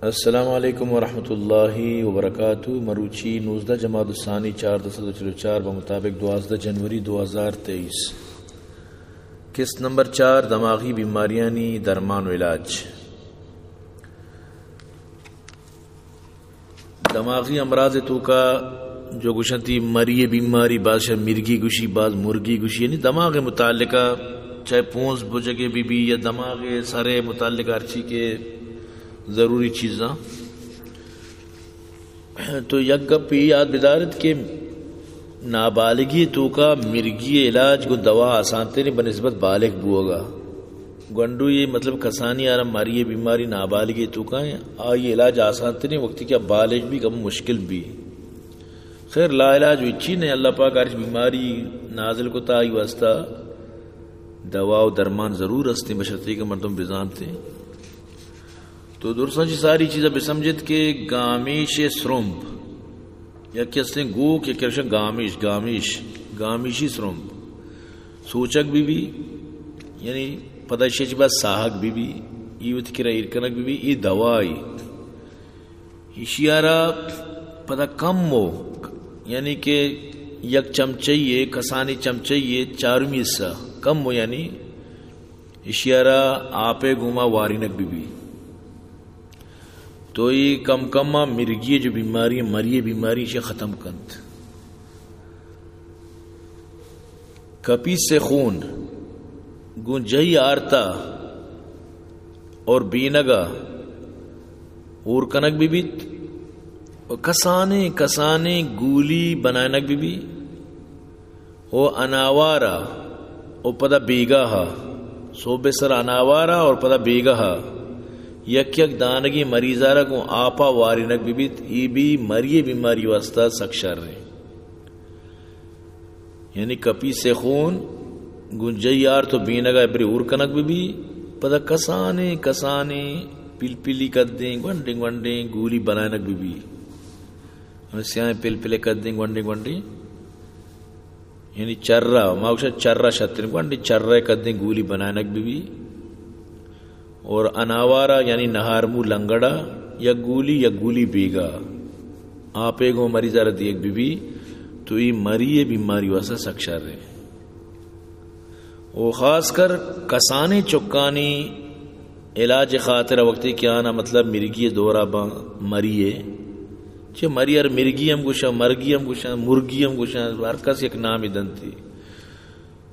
السلام علیکم ورحمۃ اللہ وبرکاتہ۔ مروچی نوزدہ جمادی الثانی چاردہ سد و چل و چار بمطابق دوازدہ جنوری دو ہزار تئیس۔ قسط نمبر چار، دماغی بیماریانی درمان و علاج۔ دماغی امراض توکا جو گوشنتی مری بیماری، باز شہ مرگی گوشی، باز مرگی گوشی، یعنی دماغ متعلقہ، چاہے پونز بجگے بی بی یا دماغ سر متعلقہ ہرچی کہ ضروری چیزاں۔ تو یک گپ یاد بدارت کہ نابالغی توکا مرگی علاج گوں دوا آسان تریں بنسبت بالغ بوگا۔ گونڈو یہ مطلب کسانی آرا مری بیماری نابالغی توکا ہیں، آئی علاج آسان تریں وقتی کہ بالغ بی کم مشکل بی۔ خیر، لا علاج و ہچی نہیں، اللہ پاک ہرچ بیماری نازل کتا آئی واسطہ دوا و درمان ضرور ہستیں، بشرطی کہ مردم بزانتیں۔ تو درساں چی ساری چیزاں بسمجھت کہ گامیش سرمب، یکی ہستیں گوک، یکی ہستیں گامیش، گامیش، گامیشی سرمب سوچگ بی بی، یعنی پدا شش بعد ساہگ بی بی، ای وت کرا ایر کنگ بی بی، ای دوائی۔ ایشی آرا پدا کم ہو، یعنی کہ یک چمچہ یہ، کسانی چمچہ یہ، چارمی حصہ کم ہو، یعنی ایشی آرا آپے گوما وارینگ بی بی۔ تو ای کم کم آ مرگی جو بیماری، مری بیماری، ایشی ختم کنت۔ کپیس خون گوں جہی آرتا اور بینگا ہور کنگ بی بیت و کسانیں کسانیں گولی بنائینگ بی بی و اناوارا و پدا بیگاہا، صبح سر اناوارا اور پدا بیگاہا یک یک دانگی مریضارا گوں آپا وارینگ بی بیت، ای بی مری بیماری واسطہ سک شر ہیں۔ یعنی کپیس خون گوں جہی آرت و بینگا برے ہور کنگ بی بی، پدا کسانیں کسانیں پلپلی کدیں گونڈیں گونڈیں گولی بنائینگ بی بی۔ یعنی سیاہیں پلپلے کدیں گونڈیں گونڈیں، یعنی چرہ، ما گوشاں چرہ شتریں گونڈیں چرہ کدیں گولی بنائینگ بی بی۔ اور اناوارا یعنی نہارمو لنگڑا یک گولی، یک گولی بیگا آپے گوں مریض ء را دیگ بہ بی تو ای مری ء بیماری واسطہ سک شر انت۔ و خاص کر کسانیں چکانی علاج خاطر وقتی کہ آنا مطلب مرگی دورا باں مری ء، چہ مری ار مرگی ہم گوشاں، مرگی ہم گوشاں، مرگی ہم گوشاں، ہر کس یک نامی دنتی۔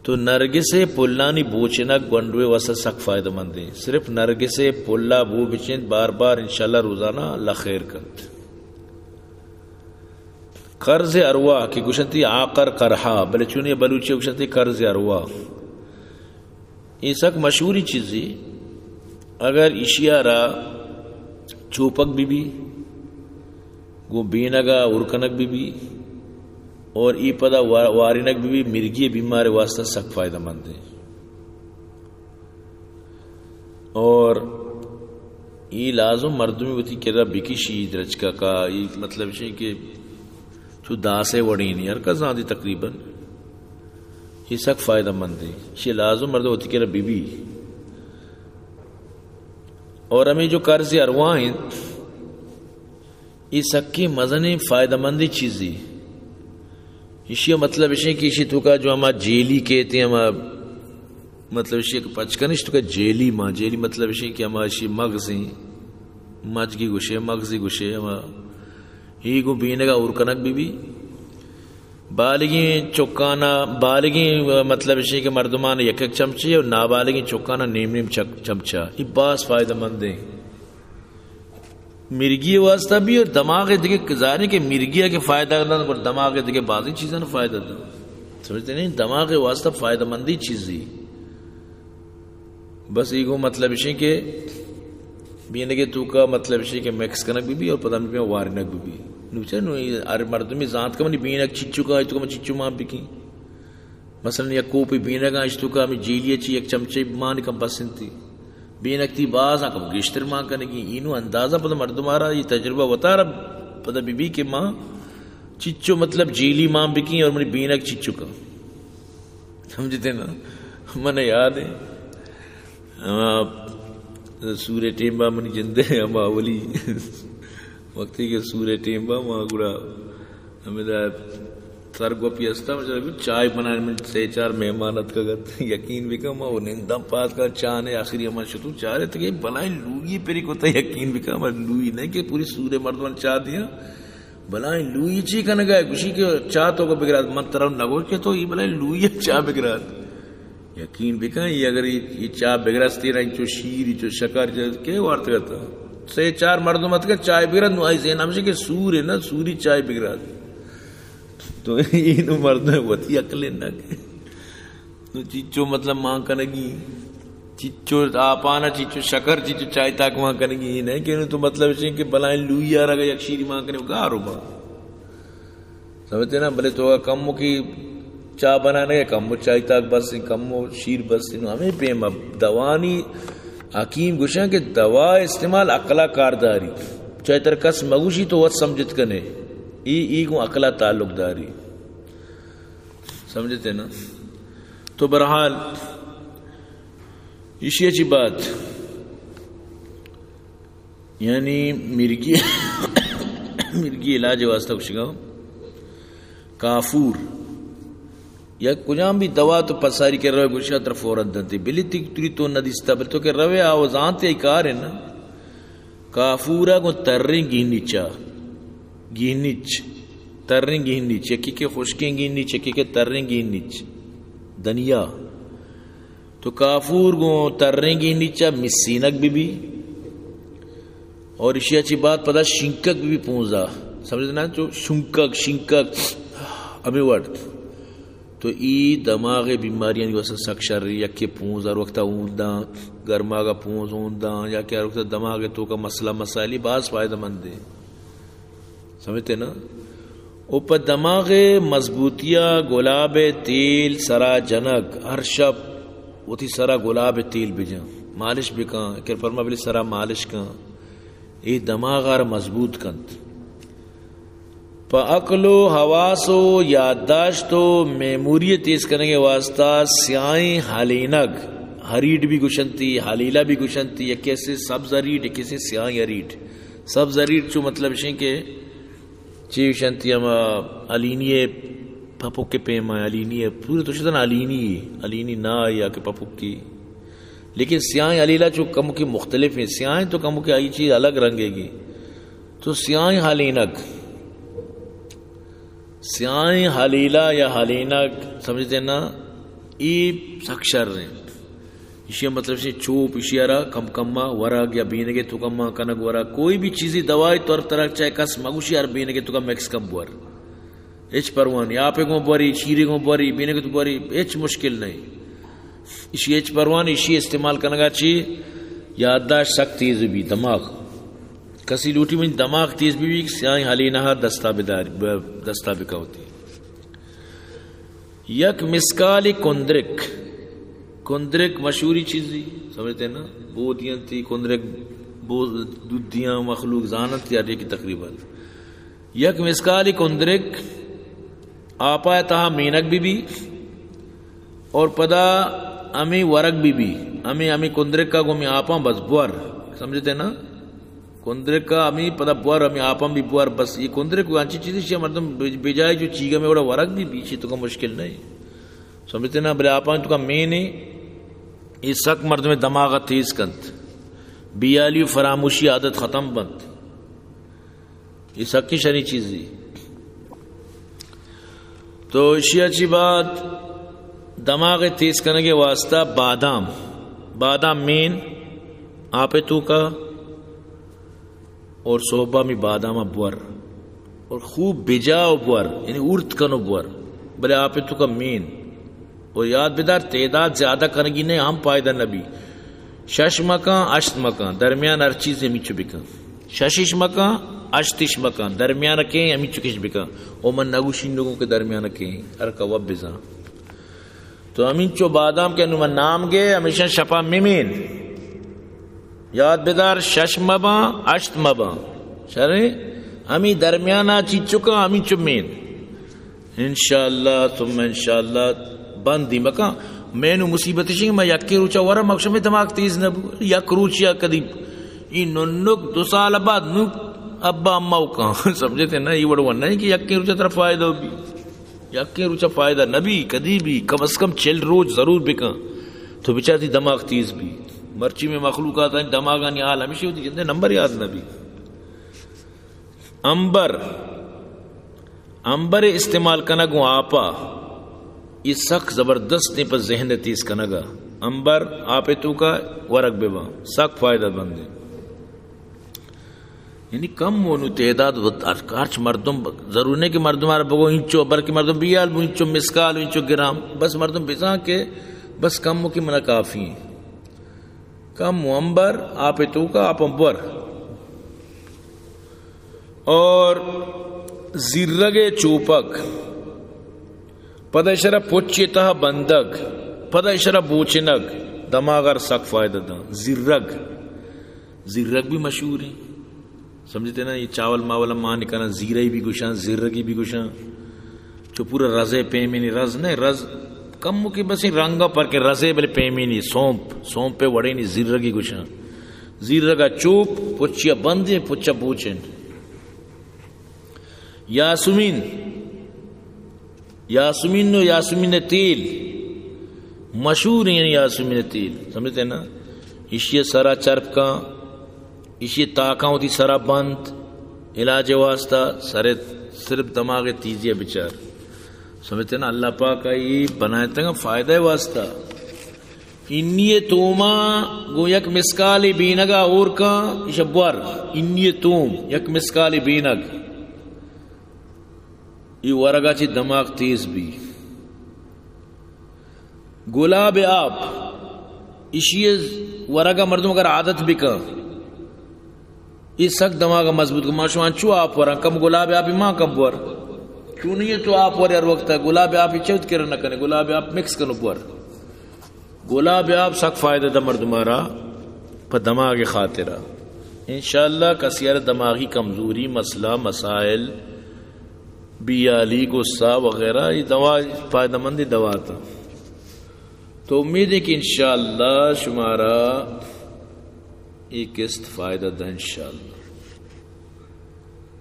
تو نرگس ء پلانی بوچنگ گونڈوے واسطہ سک فائدہ مند انت۔ صرف نرگس ء پلا بو بچنت بار بار، انشاءاللہ روزانہ اللہ خیر کنت۔ قرض ارواح کہ گوشنتی آقر قرحا، بلے چونی بلوچی گوشنتی قرض ارواح۔ اے سک مشہوری چیزی۔ اگر ایشی ء را چوپگ بہ بی، گوں بینگ ء ہور کنگ بہ بی اور ای پدا وا-، وارینگ بہ بی، مرگی بیمار واسطہ سک فائدہ مند ہے۔ اور ای لازم مردمی وتی کرا بکشی درچکا کا، ای مطلب شے کہ تو داسے وڑینی ہر کس زاندی تقریباً۔ ای سک فائدہ مند ہے۔ شے لازم مردم وتی کرا بہ بی۔ اور ہمیں جو قرض ارواح انت، اے سکیں مزنیں فائدہ مندیں چیزے۔ ایشی ء مطلب اش کہ ایشی توکا جو ہما جیلی کہتے ہیں، ہما مطلب اش کہ پچ کنش توکا جیلی ماں، جیلی مطلب اش کہ ہما ایشی مغز ہیں، مجگی گوشے، مغزی گوشے، ہما ہی گوں بینگا اور کنگ بہ بی۔ بالغیں چکانا، بالغیں مطلب اش کہ مردمان یک یک چمچے اور نابالغیں چکانا نیم نیم چک-، چمچہ۔ یہ باز فائدہ مند ہیں۔ مرگی واسطہ بھی اور دماغ دگہ، ظاہر ہے کہ مرگی کے فائدہ نہ، پر دماغ دگہ بازی چیزاں فائدہ دا۔ سمجھتے نہیں؟ دماغ واسطہ فائدہ مندی چیزی۔ بس ایگو مطلب اش کہ بینگے توکا مطلب اش کہ مکس کنگ بہ بی اور پدا ہمیں وارنگ بہ بی۔ نو چے نو ہر مردمی زانت کا منی بینگ چچو کا، تو کا چچو مان بکی۔ مثلاً یک کوپے بینگاں اشتوکا ہمیں جیلی ء چی یک چمچے مان کم بس انتی۔ بینگ تی باز آں کم گیشتر مان کنگی۔ اینو اندازہ پدا مردم آرا یہ تجربہ وتارا پدا بی بی کہ ماں چچو مطلب جیلی مان بکی اور منی بینگ چچو کم۔ سمجھتے نا؟ من یاد ہے۔ آ، سورے ٹیم با منی جندے ہما اولی وقتی کہ سورے ٹیم با ما گڑا ہمیں دا سر گوپی ہستا، مجھے چائے بنائے، من سے چار مہمان اتکگت، یقین بکن ما وہ نندم پاس کا چانے آخری ہما شتو چارے تک بلائیں لوگی پری کو تا، یقین بکن ما لوگی نہیں کہ پوری سورے مردمان چا دیا۔ بلائیں لوئی چی کنگا ہے؟ گوشی کہ چاہ تو کو بگرات۔ من ترا نگوش کہ تو ای بلائیں لوئی چاہ بگرات۔ یقین بکن، ای اگر ای، ای چاہ بگرستی را، انچو شیر، انچو شکر، جو کہ وارتگت۔ سے چار مردم اتکا چاہ بگرات، نو آئی ذہن ہمشہ کہ سور ہے نا، سوری چاہ بگرات۔ تو اینو مردم وتی عقل نہ کہ۔ نو چیچو مطلب مان کنگی، چیچو آپانا، چیچو شکر، چیچو چائے تاک مان کنگی، یہ نہیں کہ نو تو مطلب اسے کہ بلائیں لوئی آ رہا یک شیری مان کنگی، گارو با۔ سمجھتے نا؟ بلے تو کمو کی چاہ بنانے، کمو چائے تاک بس، کمو شیر بس، نو ہمیں پیم اب دوانی حکیم گوشن کہ دوا استعمال عقلا کارداری، چاہے تر کس مگوشی تو وت سمجھت کنے، ای، ای گوں عقلا تعلق داری۔ سمجھتے نا؟ تو بہرحال، ایشی اچھی بات، یعنی مرگی، مرگی علاج واسطہ کچھ گا کافور یا کجام بھی دوا تو پساری کے روے گوشا تر فوراً دنتی، بلی تک تری تو نہ دیستا، بل تو کے روے آو زانتے ای کار ہے نا۔ کافورا گوں تریں گینچا، گینچ، تریں گینچ، یکی کہ خشکیں گینچ، یکی کہ تریں گینچ، دنیا۔ تو کافور گوں تریں گینچا مسینک بی بی، اور اشیا چی بعد پدا شنکک بی بی پونزا۔ سمجھتے نا؟ تو شنکک، شنکک، ہمیں وڑ۔ تو ای دماغ بیماریانی واسطہ سک شر، یکے پونز ہر وقتا اونداں، گرماگا پونز اونداں، یا کہ ہر وقتا دماغ توکا مسئلہ مسائلی باز فائدہ مند ہے۔ سمجھتے نا؟ او پہ دماغ مضبوطیا گلاب تیل سرا جنگ، ہر شپ وتی سرا گلاب تیل بجن، مالش بکن، کر فرما بلی سرا مالش کن، ای دماغ آر مضبوط کنت۔ پہ عقل و حواس و یادداشت و میموری تیز کنگ واسطہ سیاہیں ہلینگ، ہریڈ بھی گشنتی، ہلیلہ بھی گشنتی، یک کسے سبز ہریڈ، یک کسے سیاہیں ہریڈ۔ سبز ہریڈ چو مطلب شیں کہ چی گشنتی ہما ہلینی پپک کے پیما، ہلینی پورے تو شدن ہلینی، ہلینی نا یا کہ پپک کی۔ لیکن سیاہیں ہلیلہ چو کم کی مختلف ہیں، سیاہیں تو کم کی آئی چیز الگ رنگے گی۔ تو سیاہیں ہلینگ، سیاہیں ہلیلہ یا ہلینگ، سمجھتے نا؟ ای سک شر ہیں۔ ایشی مطلب سے چوپ، ایشی را کم کم ما ورگ یا بینگے تو کم ما کنگ ورگ۔ کوئی بھی چیزی دوائی طور طرح چاہے کس مگوشی ہر بینگے تو کم مکس کم بور۔ ہچ پرواہ نہیں۔ آپے گوں بوری، شیرے گوں بوری، بینگے تو بوری، ہچ مشکل نہیں۔ ایشی ہچ پرواہ نہیں، ایشی استعمال کنگا چی یادداشت سک تیز بھی، دماغ۔ کسی لوٹی من دماغ تیز بھی، بھی سیاہیں ہلینہ دستا بداری، ب-، دستا بکوتی۔ یک مسکالی کندرک، کندرک مشہوری چیزی، سمجھتے ہیں نا؟ بودیاں تی کندرک، بود دودیاں مخلوق زانت یا کی تقریباً۔ یک مسکالی کندرک آپا تہا مینگ بی بی اور پدا ہمیں ورگ بی بی، ہمیں، ہمیں کندرک کا گو ہمیں آپاں بس بور، سمجھتے نا؟ کندرک کا ہمیں پدا بور، ہمیں آپاں بھی بور، بس یہ کندرک کو انچی چیزی شی مردم بج-، بجائے جو چیگا میں وڑا ورگ بی بی، چی تو کا مشکل نہیں۔ سمجھتے نا؟ بلے آپاں تو کا مین ہے، یہ سک مردم دماغ تیز کنت، بیالی و فراموشی عادت ختم بنت۔ یہ سکی شری چیزی۔ تو اشیا چی بعد دماغ تیز کنگے واسطہ بادام، بادام مین آپے تو کا اور صحبہ می بادام بور اور خوب بجا و بور، یعنی ارت کن و بور، بلے آپے تو کا مین۔ و یاد بدار، تعداد زیادہ کنگی نے ہم فائدہ نبی۔ شش مکان، اشت مکان، درمیان ہر چیز ہمیچو بکن۔ ششش مکان، اشتش مکان، درمیان کہیں ہمیچو کش بکن۔ او من نگوشی نگوں کہ درمیان کہیں، ہر کا وب بزان۔ تو ہمینچو بادام کہ نو من نام گے، ہمیشہ شپا ممین۔ یاد بدار، شش مبان، اشت مبان۔ شریں؟ ہمی درمیانا چیچکا ہمیچو مین۔ انشاءاللہ ثم انشاءاللہ بندی مکان۔ مینو مصیبت اش انت کہ ما یکے روچا ورا، ما گوشاں مئے دماغ تیز نہ بو، یک روچیا کدی ای ننک دو سال بعد نو ابا اما کاں۔ سمجھتے نا، یہ وڑ ون نہیں کہ یکے روچا ترا فائدہ بی، یکے روچا فائدہ نہ بی، کدی بی کم از کم چل روچ ضرور بکن، تو بچار تئی دماغ تیز بی۔ مرچی مئے مخلوقات آنی دماغانی حال ہمیشہ ہوتی جندے نمبر یاد نہ بی۔ امبر، امبر استعمال کنگ گوں آپا، یہ سک زبردست ہیں پہ ذہن تیز کنگا۔ امبر آپ توکا ورگ ببا، سک فائدہ بندے۔ یعنی کم و نو تعداد و ہر، ہرچ مردم، ضرور نہیں کہ مردم آر بگو انچو، بلکہ مردم بیال بو انچو مسکال، انچو گرام، بس مردم بزان کہ بس کم و کہ منا کافی ہیں۔ کم و امبر، آپ توکا، آپ امبر۔ اور زیرگ چوپک، پدا اشرا پچے تہا بندگ، پدا اشرا بوچنگ، دماغ ار سک فائدہ داں۔ زیرگ، زیرگ بھی مشہور ہیں۔ سمجھتے نا، یہ چاول ماول مان کنا، زیرئی بھی گشاں، زیرگی بھی گشاں۔ چو پورا رزے پیمینی، رز نہ، رز کم کی بس رنگا پر کے رزے بلے پیمینی، سونپ، سونپ پہ وڑینی زیرگی گشاں۔ زیرگا چوپ، پچیا بندیں، پچا بوچن۔ یاسمین، یاسمین نو یاسمین تیل مشہور ہیں، یعنی یاسمین تیل، سمجھتے نا؟ اشی سرا چرپ کن، اشی تاکاں وتی سرا بند، علاج واسطہ سر صرف دماغ تیزی بچار۔ سمجھتے نا؟ اللہ پاک ای بنائے تگا فائدہ واسطہ۔ انی توما گو یک مسکال بینگا اور کن، ایش بور، انی توم یک مسکال بینگ۔ ای ورگا چی دماغ تیز بی۔ گلاب آپ، اشی ورگا مردم اگر عادت بکن، ای سک دماغ مضبوط کن۔ ما شما چو آپ ورن، کم گلاب آپ ما کم بور۔ چونی تو آپ ور ہر وقت گلاب آپ چوت کرن نہ کنے، گلاب آپ مکس کنو بور۔ گلاب آپ سک فائدہ دہ مردمارا پہ دماغ خاطرہ۔ انشاءاللہ کسی ار دماغی کمزوری، مسئلہ، مسائل، بیالی، غصہ وغیرہ، یہ دوا فائدہ مند دوا تا۔ تو امید ہے کہ انشاءاللہ شمارا یہ قسط فائدہ دہ انشاءاللہ۔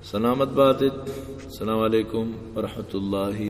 سلامت بات۔ السلام علیکم ورحمۃ اللہ۔